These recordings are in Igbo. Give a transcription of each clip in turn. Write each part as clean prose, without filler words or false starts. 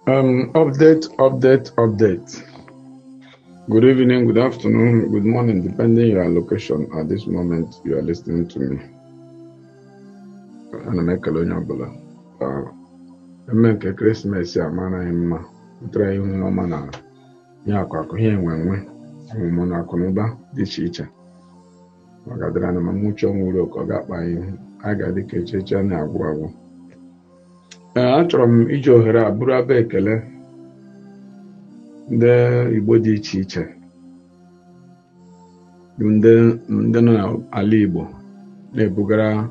Update, update, update. Good evening, good afternoon, good morning, depending your location at this moment you are listening to me. Ana m ekele onye ọbụla. Eme nke ekeresimesi a mara anyị mma, butere anyị ihu ọma na ihe akụ akụ, ihe enwe enwe, ọmụmụ na akụ na ụba dị iche iche. Ọ ga-adịrị anyị ma nwụchi ọnwụ ruo ka ọ ga-akpa anyị ihu. A ga-adị ka echi, echi a na-agwụ agwụ. Ee, achọrọ m iji ohere a bụrụ abụ ekele ndị Igbo dị iche iche bụ ndị nọ n'ala Igbo na-ebugara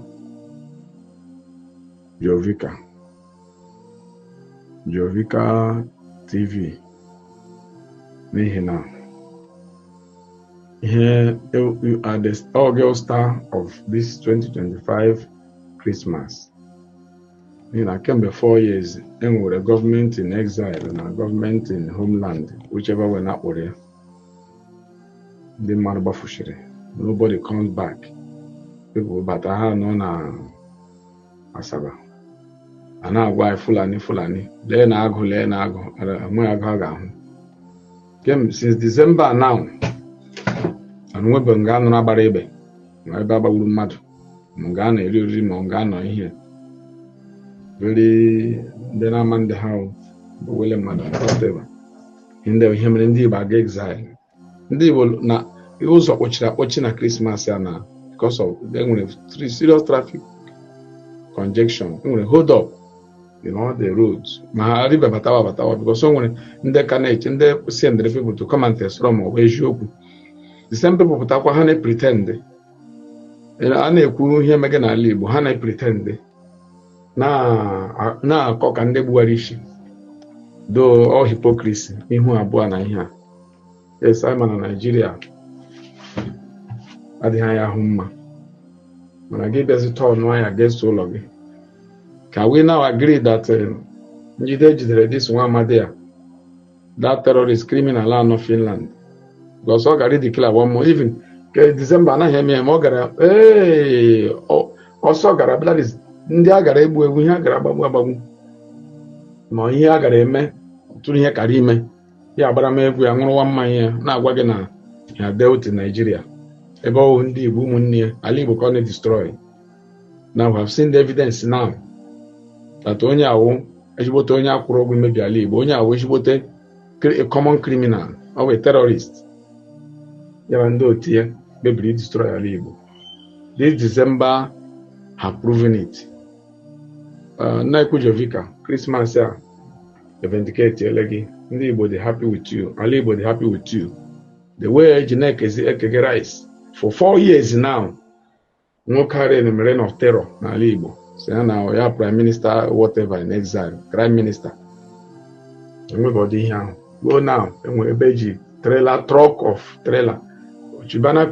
Jovika Jovika TV, n'ihi na ihe you are the all star of this 2025 Christmas, n'ihi na kemgbe 4 years enwere gọọmenti in exile na gọọmenti in homeland, whichever way na-akpọrọ ya, ndị mmadụ gbafuchiri, nobody comes back. People bata, ha nọ na Asaba a na-agwa anyị Fulani, Fulani, lee na agụ, lee na agụ, enweghị agụ a ga-ahụ kemgbe since December now. Anụnwebeghị nga anụrụ agbara egbe ma ebe agbagburu mmadụ, ma nga a na-eri oriri, ma nga anọ ihe very ndị na-ama ndị ha bụ wele mmadụ, whatever. Ndị ihe mere ndị Igbo aga exile, ndị Igbo na ụzọ kpọchiri akpọchi na Christmas ya na because of enwere serious traffic congestion, enwere hold up in all the roads, ma ha ribe batawa batawa, because o nwere ndị ka na-eche, ndị sendịrị people to come and test, ma ọ bụ eziokwu. The same people pụtakwa, ha na-pretend a na-ekwu ihe mege n'ala Igbo, ha na-pretend na-akọ ka ndị gbuwara isi, though all hypocrisy, ihu abụọ na ihe a. Yes, anyị ma na Naijiria adịghị anya ahụ mma, mana gị bịazi turn anya against ụlọ gị. Ka we now agree that njide ejidere this nwa amadi a, that terrorist criminal anọ Finland, because ọ gara declare one more, even ke December anaghị eme ya, ma ọ gara ee ọsọ gara, that is ndị a gara egbu egbu, ihe a gara agbagbu agbagbu, ma ihe a gara eme tụrụ ihe kara ime ya, agbara m egwu ya, ṅụrụwa mmanya ya, na-agwa gị na ya dealt in Nigeria, ebe ọ bụ ndị Igbo ụmụnne ya, ala Igbo ka ọ na-destroy. Now we have seen the evidence now that onye awụ ezigbote onye akwụrụ ụgwọ imebi ala Igbo, onye awụ ezigbote common criminal, ọ bụ terrorist, ya na ndị otu ya kpebiri destroy ala Igbo. This December have proven it. Nna Jovika, Christmas a vindicate ele gị. Ndị Igbo dị happy with you, ala Igbo dị happy with you. The way eji na-ekezi ekege rice for 4 years now, nwoke a reign reign of terror n'ala Igbo, si ya na ya prime minister, whatever, in exile prime minister, enweghị ọdị ihe ahụ go now. Enwere ebe eji trailer, truck of trailer, Chibana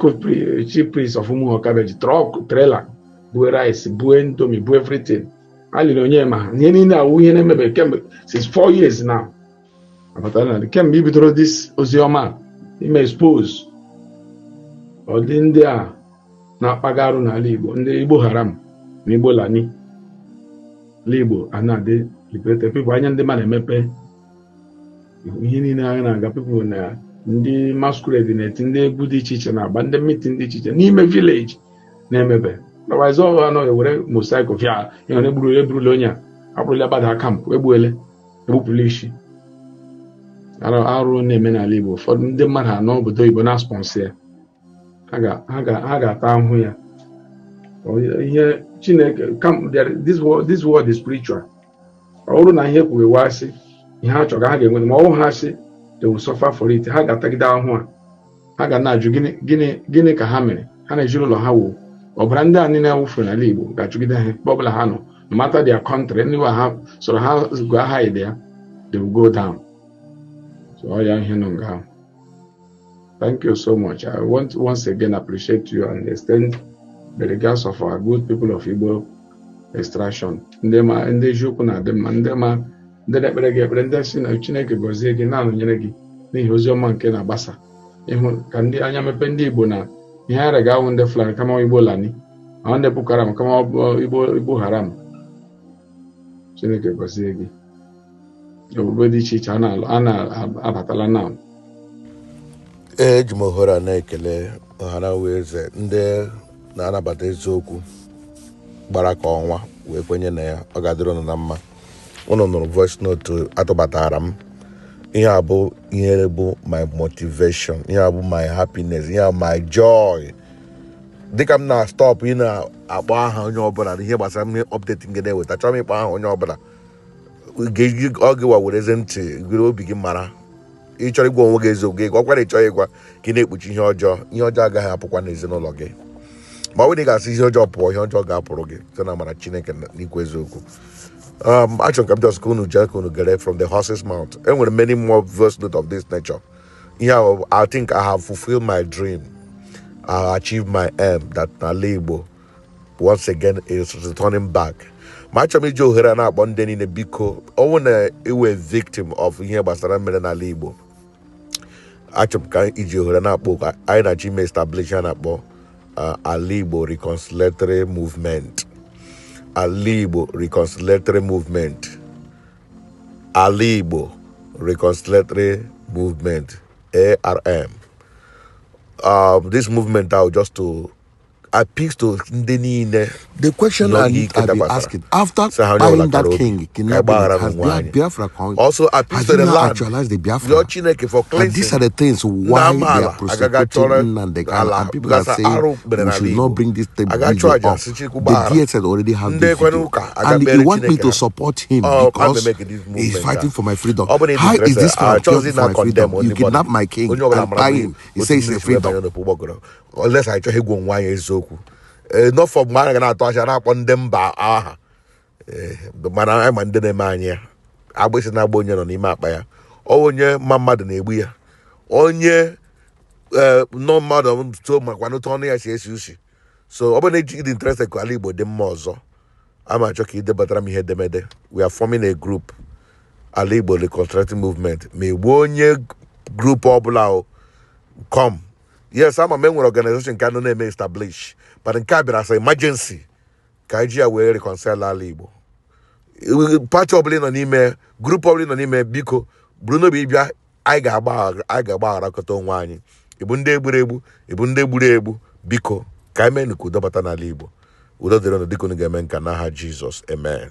chief priest of Umuoka ji truck trailer bue rice, bue Indomie, bue everything. A liri onye ma ihe niile awụ ihe na-emebe kemgbe since 4 years now. Abatara na kemgbe ibidoro this oziọma ime expose ọ dị ndị a na-akpagarụ n'ala Igbo, ndị Igbo haram na Igbo lani ala Igbo a na-adị liberated people, anya ndị mmadụ emepe, ihe niile anyị na-aga, people na ndị masquerade na-eti, ndị egwu dị iche iche na-agba, ndị meeting dị iche iche n'ime village na-emebe. Otherwise ọ ha nọ ewere motorcycle fịa ihe na egburu, eburula onye a akpụrụla gbada camp, egbuele, egbupụla isi. Arụ na-eme n'ala Igbo, ụfọdụ ndị mmadụ anọ obodo Igbo na sponsor ya, ha ga-ata ahụhụ ya. Ihe Chineke, this world is spiritual. Ọ bụrụ na ihe kwuru asị, ihe ha chọrọ ha ga-enweta, ma ọ bụrụ ha asị, they will suffer for it. Ha ga-atagide ahụhụ a, ha ga na-ajụ gịnị, gịnị, gịnị ka ha mere ha na ezinụlọ ha wụ. Ọbara ndị a niile wụfere n'ala Igbo ga-achụgide ha ebe ọbụla ha nọ, no matter their country, anywhere ha sọrọ ha go hide ya, they will go down. So ọ ya ihe nọ nga ahụ. Thank you so much. I want to once again appreciate you and extend the regards of our good people of Igbo extraction. Ndị ma ndị eziokwu na-adị mma, ndị ma ndị na-ekpere gị ekpere, ndị si na Chineke gọzie gị, na-anọnyere gị n'ihi ozi ọma nke na-agbasa ịhụ ka ndị anya mepe ndị Igbo na ihe ara ga-awụ ndị Fulani kama Igbo Lani, ma ndị Boko Haram kama Igbo Haram. Chineke gọzie gị. Obodo dị iche iche a na- a na-abatala now. Ee, eji m ohere a na-ekele ọha eze ndị na-anabata eziokwu gbara ka ọnwa wee kwenye na ya. Ọ ga-adịrị unu na mma. Unu nụrụ voice note atụbatara m. Ihe a bụ ihe bụ my motivation, ihe a bụ my happiness, ihe a bụ my joy. Dịka m na-stop ị na-akpọ aha onye ọbụla na ihe gbasara m, ihe update nke na-eweta, chọrọ m ịkpọ aha onye ọbụla. Ọ gị wereze ntị gịrị obi gị mara. Ị chọrọ ịgwa onwe gị eziokwu, gị gwakwara. Ị chọrọ ịgwa ka ị na-ekpuchi ihe ọjọọ, ihe ọjọọ agaghị apụkwa n'ezinụlọ gị. Ma ọ bụrụ na ị ga-asị ihe ọjọọ pụọ, ihe ọjọọ ga-apụrụ gị site na amara Chineke na n'ikwu eziokwu. Achọrọ ka m just ka unu jee ka unu gere from the horse's mouth. Enwere many more voice note of this nature. Ihe a I think I have fulfilled my dream. I have achieved my aim that n'ala Igbo once again is returning back. Ma achọrọ m iji ohere a na-akpọ ndị niile, biko, ọnwụ na iwe victim of ihe gbasara mere n'ala Igbo, achọrọ m ka iji ohere na-akpọ oku anyị na-achọ ime establish a na-akpọ Ala Igbo Reconciliatory Movement, Ala Igbo Reconciliatory Movement, Ala Igbo Reconciliatory Movement, ARM. This movement ahụ just to appeal to ndị niile The question nọ I ihe need ike I be dakwasara asking after sị ha onye ọbụla buying kara that obi king, ka anyị kidnapping, gbaghara has n'onwe anyị. Biafra come? Also appeal Has to he the now land, actualized the rịọ Biafra? Chineke for And these cleansing. are the things Ndị why they amaala are agaga prosecuting chọrọ Nnamdi Kanu, ala and people are gasa saying arụ mere we n'ala should not Igbo bring this thing aga chụọ video aja up. sị Chukwu The gbaghara. DSS already have Ndị this ekwere video, ụka aga and kpere you want me Chineke to ha. support him Ọ a because make this he's movement a fighting for my freedom. ọ bụrụ na ị dị How is interested, this man achọghịzi fighting na for my condemn freedom? You anybody. kidnap my king Onye ọbụla and mara buy mgbe him. He otu says it's mmiri a si wee banye freedom. n'okpu ụgbọgọrọ, unless anyị chọghị ịgwa onwe anyị eziokwu. Ee, n'ọfọ mgbe anyị ga na-atụ achị na-akpọ ndị mba aha. Ee, mana anyị ma ndị na-eme anyị ya. Agbịsị na-agba onye nọ n'ime akpa ya, ọ onye mma mmadụ na-egbu ya, onye ee nọ mmadụ so makwa n'otu ọnụ ya si esi usi. So ọ bụrụ na ịdị interested ka ala Igbo dị mma ọzọ, ama achọ ka ị debatara m ihe edemede. We are forming a group, Ala Igbo Reconstructing Movement. Ma egbuo onye group ọbụla o come. Yes, ama m enwere organization nke anọ na-eme establish, but nke a bịara as emergency ka anyị ji ya wee reconcile ala Igbo. Party ọbụla ị nọ n'ime, group ọbụla ị nọ n'ime, biko buru n'obi ịbịa. Anyị ga-agbagharakọta onwe anyị. Ịbụ ndị egburu egbu, ịbụ ndị gburu egbu, biko ka anyị mee ka udo bata n'ala Igbo. Udo dịrị unu dịka unu ga-eme nka n'aha Jizọs, amen.